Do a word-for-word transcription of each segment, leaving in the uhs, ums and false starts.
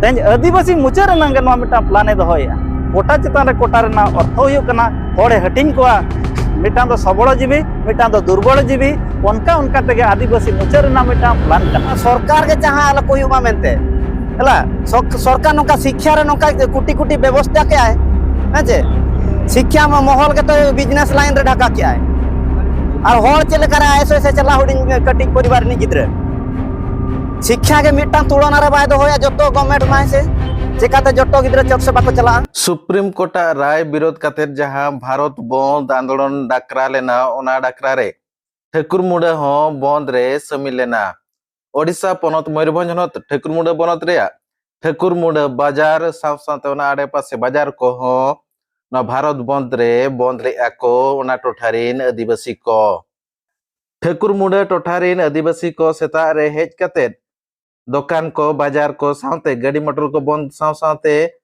ᱛᱮᱦᱮᱧ ᱟᱹᱫᱤᱵᱟᱹᱥᱤ ᱢᱩᱪᱟᱹᱫ ᱨᱮᱱᱟᱜ ᱜᱮ ᱱᱚᱣᱟ ᱢᱤᱫᱴᱟᱝ ᱯᱞᱟᱱ ᱮ ᱫᱚᱦᱚᱭᱮᱫᱼᱟ᱾ ᱠᱳᱴᱟ ᱪᱮᱛᱟᱱ ᱨᱮ ᱠᱳᱴᱟ ᱨᱮᱱᱟᱜ ᱚᱨᱛᱷᱚ ᱦᱩᱭᱩᱜ ᱠᱟᱱᱟ ᱦᱚᱲᱮ ᱦᱟᱹᱴᱤᱧ ᱠᱚᱣᱟ, ᱢᱤᱫᱴᱟᱝ ᱫᱚ ᱥᱚᱵᱚᱞ ᱡᱤᱵᱤ, ᱢᱤᱫᱴᱟᱝ ᱫᱚ ᱫᱩᱨᱵᱚᱞ ᱡᱤᱵᱤ᱾ ᱚᱱᱠᱟ ᱚᱱᱠᱟ ᱛᱮᱜᱮ ᱟᱹᱫᱤᱵᱟᱹᱥᱤ ᱢᱩᱪᱟᱹᱫ ᱨᱮᱱᱟᱜ ᱢᱤᱫᱴᱟᱝ ᱯᱞᱟᱱ ᱠᱟᱱᱟ᱾ ᱥᱚᱨᱠᱟᱨ ᱜᱮ ᱡᱟᱦᱟᱸ ᱟᱞᱚ ᱠᱚ ᱦᱩᱭᱩᱜ ᱢᱟ ᱢᱮᱱᱛᱮ, ᱦᱮᱞᱟ, ᱥᱚᱨ-, ᱥᱚᱨᱠᱟᱨ ᱱᱚᱝᱠᱟ ᱠᱩᱴᱤ ᱠᱩᱴᱤ ᱵᱮᱵᱚᱥᱛᱟ ᱠᱮᱜᱼᱟᱭ, ᱦᱮᱸ ᱪᱮ? ᱥᱤᱠᱠᱷᱟ ᱢᱚ-, ᱢᱚᱦᱚᱞ ᱜᱮᱛᱚ ᱵᱤᱡᱽᱱᱮᱥ ᱞᱟᱭᱤᱱ ᱨᱮ ᱰᱷᱟᱠᱟ ᱠᱮᱜᱼᱟᱭ᱾ ᱟᱨ ᱦᱚᱲ ᱪᱮᱫ ᱞᱮᱠᱟᱨᱮ ᱟᱭᱮᱥ ᱮ ᱪᱟᱞᱟᱣ ᱦᱩᱰᱤᱧ ᱠᱟᱹᱴᱤᱡ ᱯᱚᱨᱤᱵᱟᱨ ᱨᱤᱱᱤᱡ ᱜᱤᱫᱽᱨᱟᱹ? ᱥᱤᱠᱠᱷᱟ ᱜᱮ ᱢᱤᱫᱴᱟᱝ ᱛᱩᱲᱚᱱᱟ ᱨᱮ ᱵᱟᱭ ᱫᱚᱦᱚᱭᱟ, ᱡᱚᱛᱚ ᱜᱚᱵᱷᱢᱮᱱᱴ ᱮᱢᱟᱭ ᱥᱮ᱾ ᱪᱮᱠᱟᱛᱮ ᱡᱚᱛᱚ ᱜᱤᱫᱽᱨᱟᱹ ᱪᱚᱠ ᱥᱮ ᱵᱟᱠᱚ ᱪᱟᱞᱟᱜᱼᱟ? ᱥᱩᱯᱨᱤᱢ ᱠᱳᱨᱴᱟᱜ ᱨᱟᱭ ᱵᱤᱨᱳᱫᱷ ᱠᱟᱛᱮ ᱡᱟᱦᱟᱸ ᱵᱷᱟᱨᱚᱛ ᱵᱚᱱᱫ ᱟᱱᱫᱳᱞᱚᱱ ᱰᱟᱠᱨᱟ ᱞᱮᱱᱟ, ᱚᱱᱟ ᱰᱟᱠᱨᱟ ᱨᱮ ᱴᱷᱟᱹᱠᱩᱨ ᱢᱩᱰᱟᱹ ᱦᱚᱸ ᱵᱚᱱᱫ ᱨᱮ ᱥᱟᱹᱢᱤᱞ ᱞᱮᱱᱟ᱾ ᱳᱰᱤᱥᱟ ᱯᱚᱱᱚᱛ ᱢᱚᱭᱩᱨᱵᱷᱚᱸᱡᱽ ᱦᱚᱱᱚᱛ ᱴᱷᱟᱹᱠᱩᱨ ᱢᱩᱰᱟᱹ ᱵᱚᱱᱚᱛ ᱨᱮᱭᱟᱜ ᱴᱷᱟᱹᱠᱩᱨ ᱢᱩᱰᱟᱹ ᱵᱟᱡᱟᱨ ᱥᱟᱶ ᱥᱟᱶᱛᱮ ᱚᱱᱟ ᱟᱰᱮᱯᱟᱥᱮ ᱵᱟᱡᱟᱨ ᱠᱚᱦᱚᱸ ᱱᱚᱣᱟ ᱵᱷᱟᱨᱚᱛ ᱵᱚᱱᱫ ᱨᱮ ᱵᱚᱱᱫ ᱞᱮᱫᱼᱟ ᱠᱚ ᱚᱱᱟ ᱴᱚᱴᱷᱟ ᱨᱤᱱ ᱟᱹᱫᱤᱵᱟᱹᱥᱤ ᱠᱚ᱾ ᱴᱷᱟᱹᱠᱩᱨ ᱢᱩᱰᱟᱹ ᱴᱚᱴᱷᱟ ᱨᱤᱱ ᱟᱹᱫᱤᱵᱟᱹᱥᱤ ᱠᱚ ᱥᱮᱛᱟᱜ ᱨᱮ ᱦᱮᱡ ᱠᱟᱛᱮ ᱫᱚᱠᱟᱱ ᱠᱚ, ᱵᱟᱡᱟᱨ ᱠᱚ ᱥᱟᱶᱛᱮ ᱜᱟᱹᱰᱤ ᱢᱚᱴᱚᱨ ᱠᱚ ᱵᱚᱱᱫ ᱥᱟᱶ ᱥᱟᱶᱛᱮ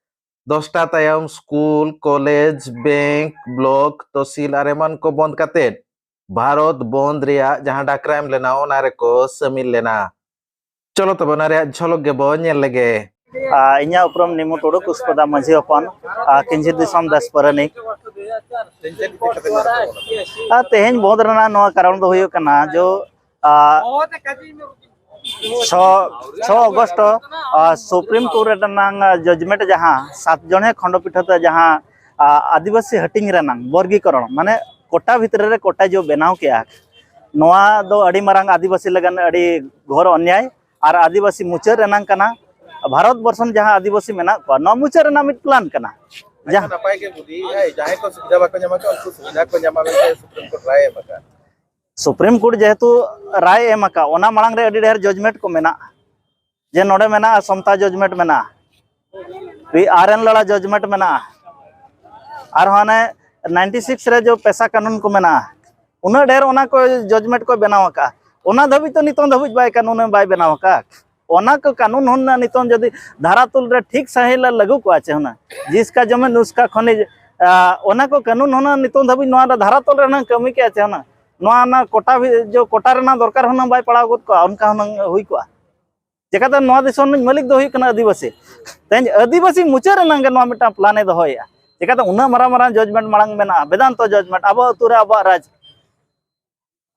ᱫᱚᱥᱴᱟ ᱛᱟᱭᱚᱢ ᱥᱠᱩᱞ, ᱠᱚᱞᱮᱡᱽ, ᱵᱮᱝᱠ, ᱵᱞᱚᱠ, ᱛᱚᱥᱤᱞ ᱟᱨ ᱮᱢᱟᱱ ᱠᱚ ᱵᱚᱱᱫ ᱠᱟᱛᱮ ᱵᱷᱟᱨᱚᱛ ᱵᱚᱱᱫ ᱨᱮᱭᱟᱜ ᱡᱟᱦᱟᱸ ᱰᱟᱠᱨᱟ ᱮᱢ ᱞᱮᱱᱟ, ᱚᱱᱟ ᱨᱮᱠᱚ ᱥᱟᱹᱢᱤᱞ ᱞᱮᱱᱟ᱾ ᱪᱚᱞᱚ ᱛᱚᱵᱮ ᱚᱱᱟ ᱨᱮᱭᱟᱜ ᱡᱷᱚᱞᱚᱠ ᱜᱮᱵᱚ ᱧᱮᱞ ᱞᱮᱜᱮ᱾ ᱟᱨ ᱤᱧᱟᱹᱜ ᱩᱯᱨᱩᱢ ᱱᱤᱢᱩ ᱴᱩᱰᱩ, ᱠᱩᱥᱯᱟᱫᱟ ᱢᱟᱹᱡᱷᱤ ᱦᱚᱯᱚᱱ, ᱟᱨ ᱠᱤᱧᱡᱷᱤᱨ ᱫᱤᱥᱚᱢ ᱫᱟᱥ ᱯᱟᱨᱟᱱᱤᱠ᱾ ᱟᱨ ᱛᱮᱦᱮᱧ ᱵᱚᱱᱫ ᱨᱮᱱᱟᱜ ᱱᱚᱣᱟ ᱠᱟᱨᱚᱱ ᱫᱚ ᱦᱩᱭᱩᱜ ᱠᱟᱱᱟ ᱡᱚ, ᱟᱨ ᱪᱷᱚ, ᱪᱷᱚ ᱟᱜᱚᱥᱴ, ᱟᱨ ᱥᱩᱯᱨᱤᱢ ᱠᱳᱨᱴ ᱨᱮᱱᱟᱜ ᱡᱟᱡᱽᱢᱮᱱᱴ ᱡᱟᱦᱟᱸ ᱥᱟᱛ ᱡᱚᱱᱤᱭᱟ ᱠᱷᱚᱸᱰᱚᱯᱤᱴᱷ ᱛᱮ ᱡᱟᱦᱟᱸ, ᱟᱨ ᱟᱹᱫᱤᱵᱟᱹᱥᱤ ᱦᱟᱹᱴᱤᱧ ᱨᱮᱱᱟᱜ ᱵᱚᱨᱜᱤᱠᱚᱨᱚᱱ, ᱢᱟᱱᱮ ᱠᱳᱴᱟ ᱵᱷᱤᱛᱨᱤ ᱨᱮ ᱠᱳᱴᱟ ᱡᱚ ᱵᱮᱱᱟᱣ ᱠᱮᱜᱼᱟ, ᱱᱚᱣᱟ ᱫᱚ ᱟᱹᱰᱤ ᱢᱟᱨᱟᱝ ᱟᱹᱫᱤᱵᱟᱹᱥᱤ ᱞᱟᱹᱜᱤᱫ ᱟᱹᱰᱤ ᱜᱷᱳᱨ ᱚᱱᱭᱟᱭ ᱟᱨ ᱟᱹᱫᱤᱵᱟᱹᱥᱤ ᱢᱩᱪᱟᱹᱫ ᱨᱮᱱᱟᱜ ᱠᱟᱱᱟ᱾ ᱵᱷᱟᱨᱚᱛ ᱵᱚᱨᱥᱚᱱ ᱡᱟᱦᱟᱸ ᱟᱹᱫᱤᱵᱟᱹᱥᱤ ᱢᱮᱱᱟᱜ ᱠᱚᱣᱟ, ᱱᱚᱣᱟ ᱢᱩᱪᱟᱹᱫ ᱨᱮᱱᱟᱜ ᱢᱤᱫ ᱯᱞᱟᱱ ᱠᱟᱱᱟ᱾ ᱟᱪᱪᱷᱟ, ᱡᱟᱦᱟᱸ ᱱᱟᱯᱟᱭ ᱜᱮ ᱵᱩᱫᱷᱤ, ᱦᱮᱸ, ᱡᱟᱦᱟᱸᱭ ᱠᱚ ᱥᱩᱵᱤᱫᱷᱟ ᱵᱟᱠᱚ ᱧᱟᱢᱟ, ᱩᱱᱠᱩ ᱥᱩᱵᱤᱫᱷᱟ ᱠᱚ ᱧᱟᱢᱟ ᱢᱮᱱᱛᱮ ᱥᱩᱯᱨᱤᱢ ᱠᱳᱨᱴ ᱨᱟᱭ ᱮ ᱮᱢ ᱟᱠᱟᱫ᱾ ᱥᱩᱯᱨᱤᱢ ᱠᱳᱨᱴ ᱡᱮᱦᱮᱛᱩ ᱨᱟᱭ ᱮ ᱮᱢ ᱟᱠᱟᱫ, ᱚᱱᱟ ᱢᱟᱲᱟᱝ ᱨᱮ ᱟᱹᱰᱤ ᱰᱷᱮᱨ ᱡᱟᱡᱽᱢᱮᱱᱴ ᱠᱚ ᱢᱮᱱᱟᱜᱼᱟ᱾ ᱡᱮ ᱱᱚᱰᱮ ᱢᱮᱱᱟᱜᱼᱟ ᱥᱚᱢᱛᱟ ᱡᱟᱡᱽᱢᱮᱱᱴ ᱢᱮᱱᱟᱜᱼᱟ, ᱟᱨ ᱮᱱ ᱞᱟᱲᱟ ᱡᱟᱡᱽᱢᱮᱱᱴ ᱢᱮᱱᱟᱜᱼᱟ, ᱟᱨᱦᱚᱸ ᱦᱟᱱᱮ ᱱᱟᱭᱤᱱᱴᱤ ᱥᱤᱠᱥ ᱨᱮ ᱡᱚ ᱯᱮᱥᱟ ᱠᱟᱹᱱᱩᱱ ᱠᱚ ᱢᱮᱱᱟᱜᱼᱟ᱾ ᱩᱱᱟᱹᱜ ᱰᱷᱮᱨ ᱚᱱᱟ ᱠᱚ ᱡᱟᱡᱽᱢᱮᱱᱴ ᱠᱚ ᱵᱮᱱᱟᱣ ᱟᱠᱟᱫᱼᱟ, ᱚᱱᱟ ᱫᱷᱟᱹᱵᱤᱡ ᱛᱚ ᱱᱤᱛᱚᱝ ᱫᱷᱟᱹᱵᱤᱡ ᱵᱟᱭ ᱠᱟᱹᱱᱩᱱ ᱮ ᱵᱟᱭ ᱵᱮᱱᱟᱣ ᱟᱠᱟᱫᱼᱟ᱾ ᱚᱱᱟ ᱠᱚ ᱠᱟᱹᱱᱩᱱ ᱦᱩᱱᱟᱹᱝ ᱱᱤᱛᱚᱝ ᱡᱩᱫᱤ ᱫᱷᱟᱨᱟ ᱛᱚᱞ ᱨᱮ ᱴᱷᱤᱠ ᱥᱟᱺᱦᱤᱡ ᱞᱮ ᱞᱟᱹᱜᱩ ᱠᱚᱜᱼᱟ ᱪᱮ ᱦᱩᱱᱟᱹᱝ, ᱡᱤᱥᱠᱟ ᱡᱚᱢᱤᱱ ᱩᱥᱠᱟ ᱠᱷᱚᱱᱤᱡ, ᱟ, ᱚᱱᱟ ᱠᱚ ᱠᱟᱹᱱᱩᱱ ᱦᱩᱱᱟᱹᱝ ᱱᱤᱛᱚᱝ ᱫᱷᱟᱹᱵᱤᱡ ᱱᱚᱣᱟ ᱨᱮ ᱫᱷᱟᱨᱟ ᱛᱚᱞ ᱨᱮ ᱦᱩᱱᱟᱹᱝ ᱠᱟᱹᱢᱤ ᱠᱮᱜᱼᱟ ᱪᱮ ᱦᱩᱱᱟᱹᱝ, ᱱᱚᱣᱟ ᱨᱮᱱᱟᱜ ᱠᱳᱴᱟ ᱵᱷᱤ-, ᱡᱚ ᱠᱳᱴᱟ ᱨᱮᱱᱟᱜ ᱫᱚᱨᱠᱟᱨ ᱦᱩᱱᱟᱹᱝ ᱵᱟᱭ ᱯᱟᱲᱟᱣ ᱜᱚᱫ ᱠᱚᱜᱼᱟ, ᱚᱱᱠᱟ ᱦᱩᱱᱟᱹᱝ ᱦᱩᱭ ᱠᱚᱜᱼᱟ᱾ ᱪᱮᱠᱟᱛᱮ ᱱᱚᱣᱟ ᱫᱤᱥᱚᱢ ᱨᱤᱱᱤᱡ ᱢᱟᱹᱞᱤᱠ ᱫᱚ ᱦᱩᱭᱩᱜ ᱠᱟᱱᱟ ᱟᱹᱫᱤᱵᱟᱹᱥᱤ᱾ ᱛᱮᱦᱮᱧ ᱟᱹᱫᱤᱵᱟᱹᱥᱤ ᱢᱩᱪᱟᱹᱫ ᱨᱮᱱᱟᱜ ᱜᱮ ᱱᱚᱣᱟ ᱢᱤᱫᱴᱟᱝ ᱯᱞᱟᱱ ᱮ ᱫᱚᱦᱚᱭᱮᱫᱼᱟ᱾ ᱪᱮᱠᱟᱛᱮ ᱩᱱᱟᱹᱜ ᱢᱟᱨᱟᱝ ᱢᱟᱨᱟᱝ ᱡᱟᱡᱽᱢᱮᱱᱴ ᱢᱟᱲᱟᱝ ᱢᱮᱱᱟᱜᱼᱟ, ᱵᱮᱫᱟᱱᱛᱚ ᱡᱟᱡᱽᱢᱮᱱᱴ, ᱟᱵᱚ ᱟᱹᱛᱩ ᱨᱮ ᱟᱵᱚᱣᱟᱜ ᱨᱟᱡᱽ,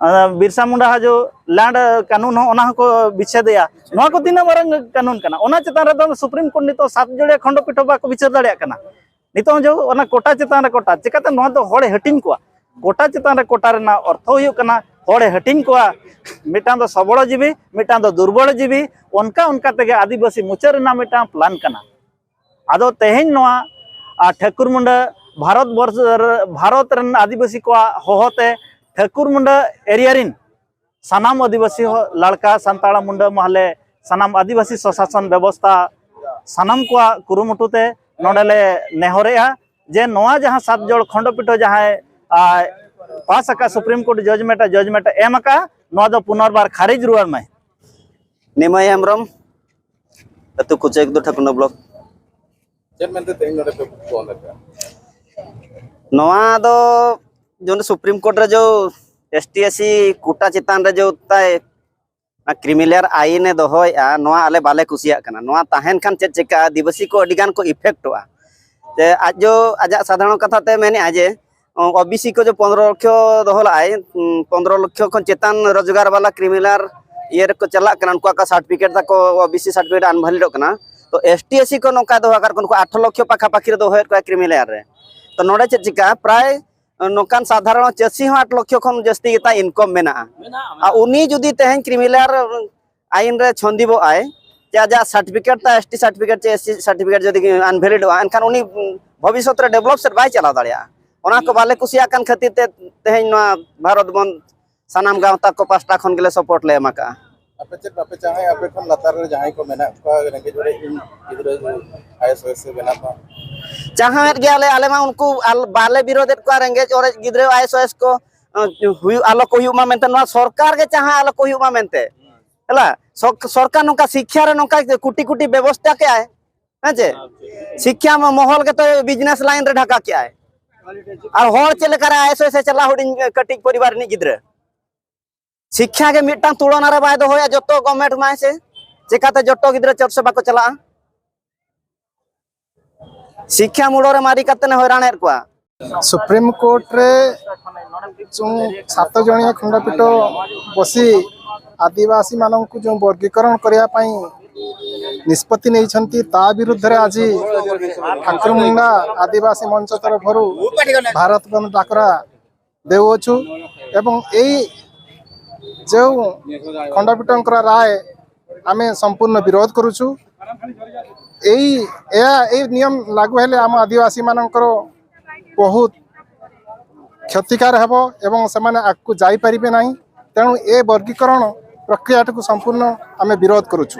ᱟᱨ ᱵᱤᱨᱥᱟ ᱢᱩᱱᱰᱟ ᱦᱟᱡᱚ ᱞᱮᱱᱰ ᱠᱟᱹᱱᱩᱱ ᱦᱚᱸ, ᱚᱱᱟ ᱦᱚᱸᱠᱚ ᱵᱤᱪᱷᱮᱫᱮᱜᱼᱟ᱾ ᱱᱚᱣᱟ ᱠᱚ ᱛᱤᱱᱟᱹᱜ ᱢᱟᱨᱟᱝ ᱠᱟᱹᱱᱩᱱ ᱠᱟᱱᱟ? ᱚᱱᱟ ᱪᱮᱛᱟᱱ ᱨᱮᱫᱚ ᱥᱩᱯᱨᱤᱢ ᱠᱳᱨᱴ ᱱᱤᱛᱚᱜ ᱥᱟᱛ ᱡᱚᱲᱤᱭᱟ ᱠᱷᱚᱸᱰᱚᱯᱤᱴᱷ ᱵᱟᱠᱚ ᱵᱤᱪᱟᱹᱨ ᱫᱟᱲᱮᱭᱟᱜ ᱠᱟᱱᱟ᱾ ᱱᱤᱛᱚᱜ ᱦᱚᱸ ᱡᱮ ᱚᱱᱟ ᱠᱳᱴᱟ ᱪᱮᱛᱟᱱ ᱨᱮ ᱠᱳᱴᱟ, ᱪᱤᱠᱟᱹᱛᱮ ᱱᱚᱣᱟ ᱫᱚ ᱦᱚᱲᱮ ᱦᱟᱹᱴᱤᱧ ᱠᱚᱣᱟ? ᱠᱳᱴᱟ ᱪᱮᱛᱟᱱ ᱨᱮ ᱠᱳᱴᱟ ᱨᱮᱱᱟᱜ ᱚᱨᱛᱷᱚ ᱦᱩᱭᱩᱜ ᱠᱟᱱᱟ ᱦᱚᱲᱮ ᱦᱟᱹᱴᱤᱧ ᱠᱚᱣᱟ, ᱢᱤᱫᱴᱟᱝ ᱫᱚ ᱥᱚᱵᱚᱞ ᱡᱤᱵᱤ, ᱢᱤᱫᱴᱟᱝ ᱫᱚ ᱫᱩᱨᱵᱚᱞ ᱡᱤᱵᱤ, ᱚᱱᱠᱟ ᱚᱱᱠᱟ ᱛᱮᱜᱮ ᱟᱹᱫᱤᱵᱟᱹᱥᱤ ᱢᱩᱪᱟᱹᱫ ᱨᱮᱱᱟᱜ ᱢᱤᱫᱴᱟᱝ ᱯᱞᱟᱱ ᱠᱟᱱᱟ᱾ ᱟᱫᱚ ᱛᱮᱦᱮᱧ ᱱᱚᱣᱟ, ᱟᱨ, ᱴᱷᱟᱹᱠᱩᱨ ᱢᱩᱱᱰᱟᱹ ᱵᱷᱟᱨᱚᱛ ᱵᱚᱨᱥ-, ᱵᱷᱟᱨᱚᱛ ᱨᱮᱱ ᱟᱹᱫᱤᱵᱟᱹᱥᱤ ᱠᱚᱣᱟᱜ ᱦᱚᱦᱚᱛᱮ ᱴᱷᱟᱹᱠᱩᱨ ᱢᱩᱱᱰᱟᱹ ᱮᱨᱤᱭᱟ ᱨᱤᱱ ᱥᱟᱱᱟᱢ ᱟᱹᱫᱤᱵᱟᱹᱥᱤ ᱦᱚ-, ᱞᱟᱲᱠᱟ, ᱥᱟᱱᱛᱟᱲ, ᱢᱩᱱᱰᱟᱹ, ᱢᱟᱦᱞᱮ, ᱥᱟᱱᱟᱢ ᱟᱹᱫᱤᱵᱟᱹᱥᱤ ᱥᱚᱥᱟᱥᱚᱱ ᱵᱮᱵᱚᱥᱛᱷᱟ, ᱥᱟᱱᱟᱢ ᱠᱚᱣᱟᱜ ᱠᱩᱨᱩᱢᱩᱴᱩ ᱛᱮ ᱱᱚᱰᱮ ᱞᱮ ᱱᱮᱦᱚᱨᱮᱜᱼᱟ ᱡᱮ ᱱᱚᱣᱟ ᱡᱟᱦᱟᱸ ᱥᱟᱛ ᱡᱚᱲ ᱠᱷᱚᱸᱰᱚᱯᱤᱴᱷ ᱡᱟᱦᱟᱸᱭ, ᱟᱭ, ᱯᱟᱥ ᱟᱠᱟᱫ, ᱥᱩᱯᱨᱤᱢ ᱠᱳᱨᱴ ᱡᱟᱡᱽᱢᱮᱱᱴ, ᱡᱟᱡᱽᱢᱮᱱᱴ ᱮ ᱮᱢ ᱟᱠᱟᱫᱼᱟ, ᱱᱚᱣᱟ ᱫᱚ ᱯᱩᱱᱚᱨᱵᱟᱨ ᱠᱷᱟᱨᱤᱡ ᱨᱩᱣᱟᱹᱲ ᱢᱟᱭ᱾ ᱱᱤᱢᱟᱭ ᱦᱮᱢᱵᱨᱚᱢ, ᱟᱹᱛᱩ ᱠᱩᱪᱟᱹᱠᱫᱩ, ᱴᱷᱟᱹᱠᱩᱨᱱᱟ ᱵᱞᱚᱠ᱾ ᱪᱮᱫ ᱢᱮᱱᱛᱮ ᱛᱮᱦᱮᱧ ᱱᱚᱰᱮ ᱯᱮ ᱵᱚᱱᱫ ᱟᱠᱟᱫᱼᱟ? ᱱᱚᱣᱟ ᱫᱚ ᱡᱮᱢᱚᱱ ᱥᱩᱯᱨᱤᱢ ᱠᱳᱨᱴ ᱨᱮ ᱡᱚ ᱮᱥ ᱴᱤ ᱮᱥ ᱥᱤ ᱠᱳᱴᱟ ᱪᱮᱛᱟᱱ ᱨᱮ ᱡᱚ ᱛᱟᱭ ᱚᱱᱟ ᱠᱨᱤᱢᱤᱞᱮᱭᱟᱨ ᱟᱭᱤᱱ ᱮ ᱫᱚᱦᱚᱭᱮᱫᱼᱟ, ᱱᱚᱣᱟ ᱟᱞᱮ ᱵᱟᱞᱮ ᱠᱩᱥᱤᱭᱟᱜ ᱠᱟᱱᱟ᱾ ᱱᱚᱣᱟ ᱛᱟᱦᱮᱱ ᱠᱷᱟᱱ ᱪᱮᱫ ᱪᱤᱠᱟᱹᱜᱼᱟ? ᱟᱹᱫᱤᱵᱟᱹᱥᱤ ᱠᱚ ᱟᱹᱰᱤ ᱜᱟᱱ ᱠᱚ ᱤᱯᱷᱮᱠᱴᱚᱜᱼᱟ᱾ ᱡᱮ ᱟᱡ ᱡᱚ ᱟᱡᱟᱜ ᱥᱟᱫᱷᱟᱨᱚᱱ ᱠᱟᱛᱷᱟ ᱛᱮ ᱢᱮᱱᱮᱫᱼᱟ ᱡᱮ, ᱚ, ᱳ ᱵᱤ ᱥᱤ ᱠᱚ ᱡᱮ ᱯᱚᱱᱨᱚ ᱞᱚᱠᱷᱚ ᱫᱚᱦᱚ ᱞᱟᱜᱼᱟᱭ, ᱩᱸ, ᱯᱚᱱᱨᱚ ᱞᱚᱠᱷᱚ ᱠᱷᱚᱱ ᱪᱮᱛᱟᱱ ᱨᱳᱡᱽᱜᱟᱨ ᱵᱟᱞᱟ ᱠᱨᱤᱢᱤᱱᱟᱞ ᱤᱭᱟᱹ ᱨᱮᱠᱚ ᱪᱟᱞᱟᱜ ᱠᱟᱱᱟ, ᱩᱱᱠᱩᱣᱟᱜ ᱚᱠᱟ ᱥᱟᱨᱴᱤᱯᱷᱤᱠᱮᱴ ᱛᱟᱠᱚ ᱳ ᱵᱤ ᱥᱤ ᱥᱟᱨᱴᱤᱯᱷᱤᱠᱮᱴ ᱟᱱᱵᱷᱮᱞᱤᱰᱚᱜ ᱠᱟᱱᱟ᱾ ᱛᱚ, ᱮᱥ ᱴᱤ ᱮᱥ ᱥᱤ ᱠᱚ ᱱᱚᱝᱠᱟ ᱫᱚᱦᱚ ᱟᱠᱟᱫ ᱠᱚᱣᱟ, ᱩᱱᱠᱩ ᱟᱴᱷᱨᱚ ᱞᱚᱠᱷᱚ ᱯᱟᱠᱷᱟ ᱯᱟᱠᱷᱤ ᱨᱮ ᱫᱚᱦᱚᱭᱮᱫ ᱠᱚᱣᱟ ᱠᱨᱤᱢᱤᱱᱟᱞ ᱨᱮ᱾ ᱛᱚ, ᱱᱚᱰᱮ ᱪᱮᱫ ᱪᱤᱠᱟᱹᱜᱼᱟ? ᱯᱨᱟᱭ ᱱᱚᱝᱠᱟᱱ ᱥᱟᱫᱷᱟᱨᱚᱱ ᱪᱟᱹᱥᱤ ᱦᱚᱸ ᱟᱴ ᱞᱚᱠᱷᱚ ᱠᱷᱚᱱ ᱡᱟᱹᱥᱛᱤ ᱜᱮ ᱛᱟᱭ ᱤᱱᱠᱚᱢ ᱢᱮᱱᱟᱜᱼᱟ᱾ ᱢᱮᱱᱟᱜᱼᱟ, ᱟᱨ ᱢᱮᱱᱟᱜᱼᱟ᱾ ᱩᱱᱤ ᱡᱩᱫᱤ ᱛᱮᱦᱮᱧ ᱠᱨᱤᱢᱤᱱᱟᱞ ᱟᱭᱤᱱ ᱨᱮ ᱪᱷᱚᱱᱫᱤᱵᱚᱜ ᱟᱭ, ᱪᱮ ᱟᱡᱟᱜ ᱥᱟᱨᱴᱤᱯᱷᱤᱠᱮᱴ ᱛᱟᱭ, ᱮᱥ ᱴᱤ ᱥᱟᱨᱴᱤᱯᱷᱤᱠᱮᱴ ᱪᱮ ᱮᱥ ᱥᱤ ᱥᱟᱨᱴᱤᱯᱷᱤᱠᱮᱴ ᱡᱩᱫᱤ ᱟᱱᱵᱷᱮᱞᱤᱰᱚᱜᱼᱟ, ᱮᱱᱠᱷᱟᱱ ᱩᱱᱤ ᱵᱷᱚᱵᱤᱥᱥᱚᱛ ᱨᱮ ᱰᱮᱵᱷᱞᱚᱯ ᱥᱮᱫ ᱵᱟᱭ ᱪᱟᱞᱟᱣ ᱫᱟᱲᱮᱭᱟᱜᱼᱟ᱾ ᱚᱱᱟ ᱠᱚ ᱵᱟᱞᱮ ᱠᱩᱥᱤᱭᱟᱜ ᱠᱟᱱ ᱠᱷᱟᱹᱛᱤᱨ ᱛᱮ ᱛᱮᱦᱮᱧ ᱱᱚᱣᱟ ᱵᱷᱟᱨᱚᱛ ᱵᱚᱱᱫᱷ ᱥᱟᱱᱟᱢ ᱜᱟᱶᱛᱟ ᱠᱚ ᱯᱟᱥᱴᱟ ᱠᱷᱚᱱ ᱜᱮᱞᱮ ᱥᱟᱯᱳᱨᱴ ᱞᱮ ᱮᱢ ᱟᱠᱟᱜᱼᱟ᱾ ᱟᱯᱮ ᱪᱮᱫ ᱵᱟᱯᱮ ᱪᱟᱦᱮᱸ ᱟᱯᱮ ᱠᱷᱚᱱ ᱞᱟᱛᱟᱨ ᱨᱮ ᱡᱟᱦᱟᱸᱭ ᱠᱚ ᱢᱮᱱᱟᱜ ᱠᱚᱣᱟ, ᱨᱮᱸᱜᱮᱡ ᱚᱨᱮᱡ ᱜᱤᱫᱽᱨᱟᱹ ᱟᱭ ᱮᱥ ᱳ ᱮᱥ ᱵᱮᱱᱟᱜ ᱢᱟ? ᱪᱟᱦᱟᱣᱮᱫ ᱜᱮᱭᱟᱞᱮ, ᱟᱞᱮ ᱢᱟ ᱩᱱᱠᱩ ᱟᱞ-, ᱵᱟᱞᱮ ᱵᱤᱨᱳᱫᱮᱫ ᱠᱚᱣᱟ, ᱨᱮᱸᱜᱮᱡ ᱚᱨᱮᱡ ᱜᱤᱫᱽᱨᱟᱹ ᱟᱭ ᱮᱥ ᱳ ᱮᱥ ᱠᱚ, ᱟᱸ, ᱦᱩᱭᱩᱜ, ᱟᱞᱚ ᱠᱚ ᱦᱩᱭᱩᱜ ᱢᱟ ᱢᱮᱱᱛᱮ, ᱱᱚᱣᱟ ᱥᱚᱨᱠᱟᱨ ᱜᱮ ᱪᱟᱦᱟᱣ ᱟᱞᱚ ᱠᱚ ᱦᱩᱭᱩᱜ ᱢᱟ ᱢᱮᱱᱛᱮ᱾ ᱦᱮᱞᱟ, ᱥᱚᱨ-, ᱥᱚᱨᱠᱟᱨ ᱱᱚᱝᱠᱟ ᱥᱤᱠᱠᱷᱟ ᱨᱮ ᱱᱚᱝᱠᱟ ᱠᱩᱴᱤ ᱠᱩᱴᱤ ᱵᱮᱵᱚᱥᱛᱟ ᱠᱮᱜᱼᱟᱭ, ᱦᱮᱸ ᱪᱮ? ᱥᱤᱠᱠᱷᱟ ᱢᱚ-, ᱢᱚᱦᱚᱞ ᱜᱮᱛᱚ ᱵᱤᱡᱽᱱᱮᱥ ᱞᱟᱭᱤᱱ ᱨᱮ ᱰᱷᱟᱠᱟ ᱠᱮᱜᱼᱟᱭ᱾ ᱟᱨ ᱦᱚᱲ ᱪᱮᱫ ᱞᱮᱠᱟᱨᱮ I S O S A ᱪᱟᱞᱟᱜᱼᱟ ᱦᱩᱰᱤᱧ ᱠᱟᱹᱴᱤᱡ ᱯᱚᱨᱤᱵᱟᱨ ᱨᱤᱱᱤᱡ ᱜᱤᱫᱽᱨᱟᱹ? ᱥᱤᱠᱠᱷᱟ ᱜᱮ ᱢᱤᱫᱴᱟᱝ ᱛᱩᱞᱚᱱᱟ ᱨᱮ ᱵᱟᱭ ᱫᱚᱦᱚᱭᱟ, ᱡᱚᱛᱚ ᱜᱚᱵᱷᱢᱮᱱᱴ ᱮᱢᱟᱭ ᱥᱮ᱾ ᱪᱮᱠᱟᱛᱮ ᱡᱚᱛᱚ ᱜᱤᱫᱽᱨᱟᱹ ᱪᱚᱨᱪᱟ ᱵᱟᱠᱚ ᱪᱟᱞᱟᱜᱼᱟ? ᱥᱤᱠᱠᱷᱟ ᱢᱩᱲᱚ ᱨᱮ ᱢᱟᱨᱤ ᱠᱟᱛᱮ ᱦᱚᱭᱨᱟᱱᱮᱫ ᱠᱚᱣᱟ᱾ ᱥᱩᱯᱨᱤᱢ ᱠᱳᱨᱴ ᱨᱮ ଯେଉଁ ସାତ ଜଣିଆ ଖଣ୍ଡପୀଠ ବସି ଆଦିବାସୀମାନଙ୍କୁ ଯେଉଁ ବର୍ଗୀକରଣ କରିବା ପାଇଁ ନିଷ୍ପତ୍ତି ନେଇଛନ୍ତି, ତା ବିରୁଦ୍ଧରେ ଆଜି ଠାକୁରମୁଣ୍ଡା ଆଦିବାସୀ ମଞ୍ଚ ତରଫରୁ ଭାରତ ବନ୍ଦ ଡାକରା ଦେଉଅଛୁ। ଏବଂ ଏଇ ଯେଉଁ ଖଣ୍ଡପୀଠଙ୍କର ରାୟ ଆମେ ସମ୍ପୂର୍ଣ୍ଣ ବିରୋଧ କରୁଛୁ। ଏଇ ଏହା ଏଇ ନିୟମ ଲାଗୁ ହେଲେ ଆମ ଆଦିବାସୀମାନଙ୍କର ବହୁତ କ୍ଷତିକାର ହେବ ଏବଂ ସେମାନେ ଆଗକୁ ଯାଇପାରିବେ ନାହିଁ। ତେଣୁ ଏ ବର୍ଗୀକରଣ ପ୍ରକ୍ରିୟାଟିକୁ ସମ୍ପୂର୍ଣ୍ଣ ଆମେ ବିରୋଧ କରୁଛୁ।